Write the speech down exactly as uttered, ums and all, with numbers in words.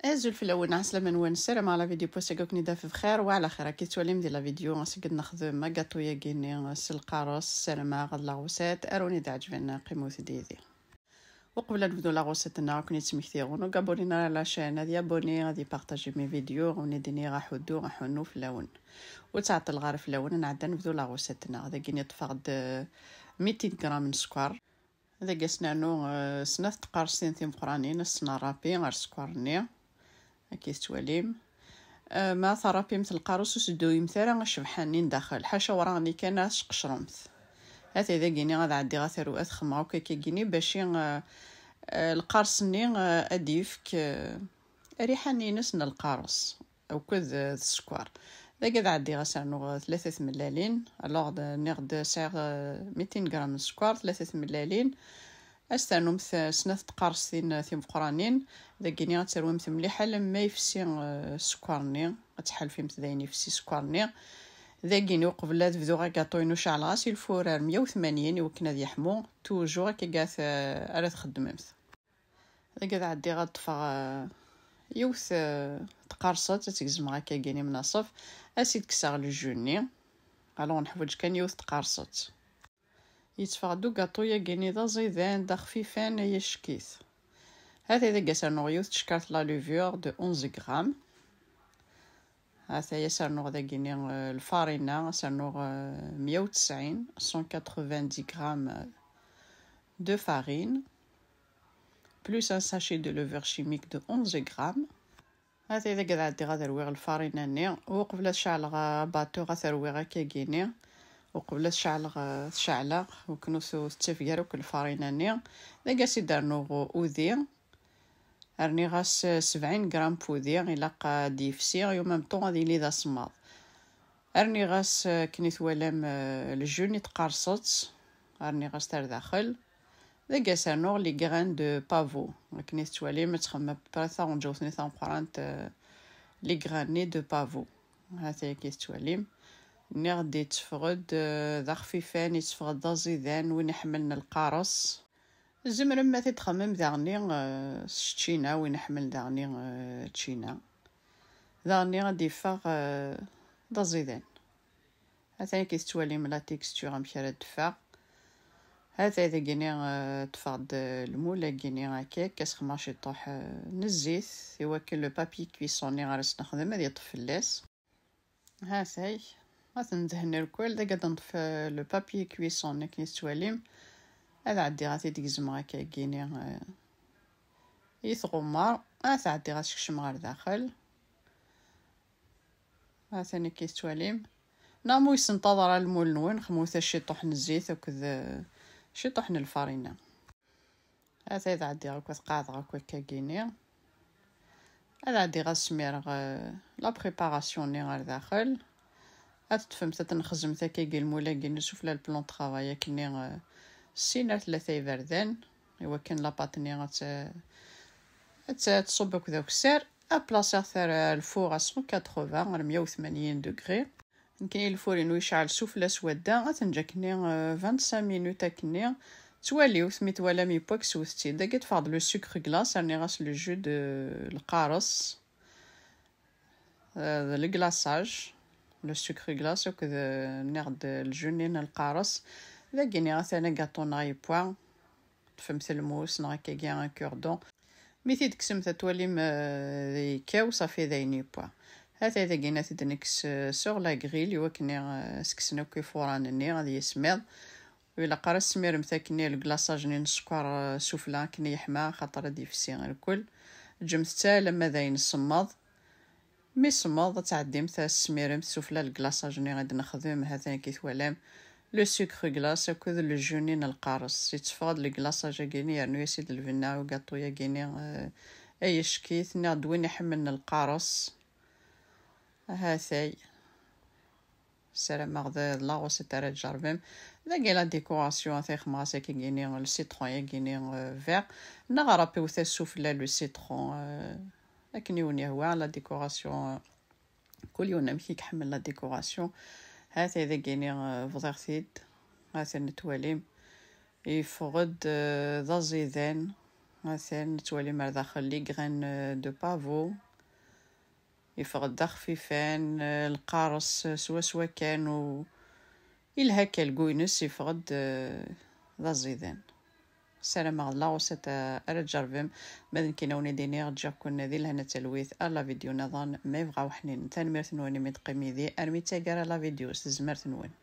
Azul fell-awen, ɛeslama-nwen, ssarameɣ la vidéo n wass-agi ad ken-id-taf bxir wa ɛla xir. Akka i tettwalim di la vidéo, ass-agi ad nexdem gâteau-agi-nni s lqares, ssarameɣ d la recette ara wen-d-iɛeǧben, qqimet yid-i. Uqbel ad nebdu la recette-nneɣ, ad ken-id-smektiɣ, win ur abonné ara à la chaîne, ad yabonné, ad ypartaji mes vidéos, ad wen-d-iniɣ aḥuddu, aḥunnu fell-awen. Ur ttɛeṭṭileɣ ara fell-awen, ad nɛeddi ad nebdu la recette-nneɣ. Dagi-nni ṭṭfeɣ-d, euh, mitin gram n sskeṛ. Dagi ad s-nernu, eh, snat tqerṣin timeqranin, ad s-nrapi ar sskeṛ-nni. Akka i tettwalim. Eh, ma trapimt lqares, ur s-dduyimt ara acebḥan-nni n daxel, ḥaca wraɣ-nni kan ad s-tqecremt. Ata dagi-nni ad ɛeddiɣ ad t-aru-, ad t-xemmeɣ akk akka-gini bac i, eh, eh, lqares-nni, eh, ad d-yefk, eh, rriḥa-nni-ines n lqares akked, eh, d sskeṛ. Dagi ad ɛeddiɣ ad s-rnuɣ, eh, tlata tmellalin. Alors, d-, nniɣ-d sɛiɣ, eh, mitin gram n sskeṛ, tlata tmellalin. Ad s-ternumt, eh, snat tqerṣin, eh, timeqranin. Dagini ad terwimt mliḥ alamma yefsi, eh, sskeṛ-nni. Ad tḥalfimt d ayen yefsi sskeṛ-nni. Dagini uqbel ad bduɣ agaṭu-inu ceɛleɣ-as i lfurar meyya u tmanyin i wakken ad yeḥmu. Toujours akka, eh, ara txeddmemt. Dagi ad ɛeddiɣ ad ṭṭfeɣ, eh, yiwet, eh, tqerṣet, ad tt-gezmeɣ akka-gini mnaṣef, ad s-id-kkseɣ le jus-nni. Alors neḥwaǧ kan yiwet tqerṣet. Yetteffeɣ-d ugaṭu-yagi-nni d aẓidan, d axfifan, ay acek-it. Hata dagi ad s-rnuɣ yiwet tcekkart la levure de onze grammes. Hata-ya ad s-rnuɣ dagi-nni, eh, lfarina, ad s-rnuɣ, eh, meyya u tesɛin, cent quatre-vingt-dix grammes de farine, plus un sachet de levure chimique de onze grammes. Hata dagi ad ɛeddiɣ ad rwiɣ lfarina-nni, uqbel ad ceɛleɣ abatur ad t-rwiɣ akka-gini, uqbel ad ceɛleɣ, eh, ad ceɛleɣ, wakken ur t-, ur tettafeg ara akk lfarina-nni. Dagi ad s-id-rnuɣ udi, rniɣ-as sebɛin gram n wudi, ilaq ad d-yefsi, i umamṭu ad yili d asemmaḍ. Rniɣ-as, eh, akken i twalam, eh, le jus-nni tqerṣet, rniɣ-as ar daxel. Dagi ad s-rnuɣ les graines de pavot. Akken i tettwalim, ad txemmem à peu près taɣenǧawt-nni tameqqrant, eh, les graines-nni de pavot. Hata akka i tettwalim. Nniɣ-d yetteffeɣ-d, eh, d axfifan, yetteffeɣ-d d aẓidan, win iḥemmlen lqares. Tzemrem ma t-id-txemmem daɣni, eh, s ččina, win iḥemmel daɣni, eh, ččina. Daɣni ad d-yeffeɣ, eh, d aẓidan. Atan akka i tettwalim la texture amek ara d-teffeɣ. Hata dagini, eh, ṭṭfeɣ-d, eh, lmul-agini akka, ad s-xemmeɣ ciṭuḥ, eh, n zzit, i wakken le papier cuisson-nni ara s-nexdem ad yeṭṭef fell-as. Hatay, ad ten-ndehen irkul, dagi ad nṭef, eh, le papier cuisson akken i tettwalim. Ad ɛeddiɣ ad t-id-gezmeɣ akka-gini, eh, i tɣemmar, ad ɛeddiɣ ad skecmeɣ ɣer daxel. Atan akka i tettwalim. Neɣ ma ur yessenṭaḍ ara lmul-nwen, xemmet-as ciṭuḥ n zzit akked, eh, ciṭuḥ n lfarina. Ata ad ɛeddiɣ akk, ad qeɛdeɣ akk akka-gini. Ad ɛeddiɣ ad smireɣ, eh, la préparation-nni ɣer daxel. Ad teṭṭfemt, ad tenxezmemt akka-gi lmul-agi-nni sufella le plan de travail akkenni, eh, sin ar tlata iberdan, i wakken la pâte-nni ad tt-, ad tt-, ad tṣubb akk d akessar. Ad plaṣiɣ-t ar, ar lfur à cent quatre-vingts, ar meyya u tmanyin degrés. Nekkini lfur-inu yecɛel sufella s wadda, ad t-neǧǧ akkenni, euh, vingt-cinq minutes akkenni. Ttwaliwt, mi twalam yewwa, kkset-t-id. Dagi ṭṭfeɣ-d le sucre glace, rniɣ-as le jus de lqares, euh, d le glaçage, le sucre glace akked, euh, nniɣ-d le jus-nni n lqares. Dagi nniɣ atan agaṭu-nneɣ yewwa. Ṭṭfemt lmus neɣ akkagi un cure-dent. Mi t-id-tekksemt ad twalim, euh, yekkaw, ṣafi d ayen yewwa. Hata dagi ad t-id-nekkes, euh, sur la grille, i wakken, euh, ad s-kksen akk ifuran-nni, ad yismiḍ. Ur ilaq ara ad tesmiremt akkenni le glaçage-nni n sskeṛ, euh, sufella akken i yeḥma, axaṭer ad d-yefsi irkul. Ǧǧemt-t alamma d ayen semmeḍ. Mi semmeḍ, ad tɛeddimt ad tesmiremt sufella le glaçage-nni i d-nexdem, hatan akka i twalam, le sucre glace akked le jus-nni n lqares. Yetteffeɣ-d le glaçage-agi-nni, yernu-yas-id lbenna i ugaṭu-yagi-nni, euh, ay acek-it, nniɣ-d win iḥemmlen lqares. Hatay. Ssarameɣ d, d la recette ara tjerrbem. Dagi la décoration, ad t-xemmeɣ-as akkagi-nni le citron-yagi-nni, euh, vert. Neɣ râpiwt-as sufella le citron, euh, akken i wen-yehwa la décoration, euh, kul yiwen amek i iḥemmel la décoration. Hata dagi-nni, euh, bḍiɣ-t-id. Hatan twalim. Yeffeɣ-d, euh, d aẓidan. Atan nettwalim ar daxel les graines de pavot, yeffeɣ-d d axfifan, lqares swaswa kan, u yelha kan lgu-ines, yeffeɣ-d d aẓidan. Ssarameɣ d la recette ara tjerbem. Ma d nekkini a wen-d-iniɣ, ǧǧiɣ-ken di lehna d talwit ar la vidéo nniḍen ma yebɣa uḥnin. Tanemmirt-nwen imi d-teqqim yid-i armi d taggara la vidéo s tezmert-nwen.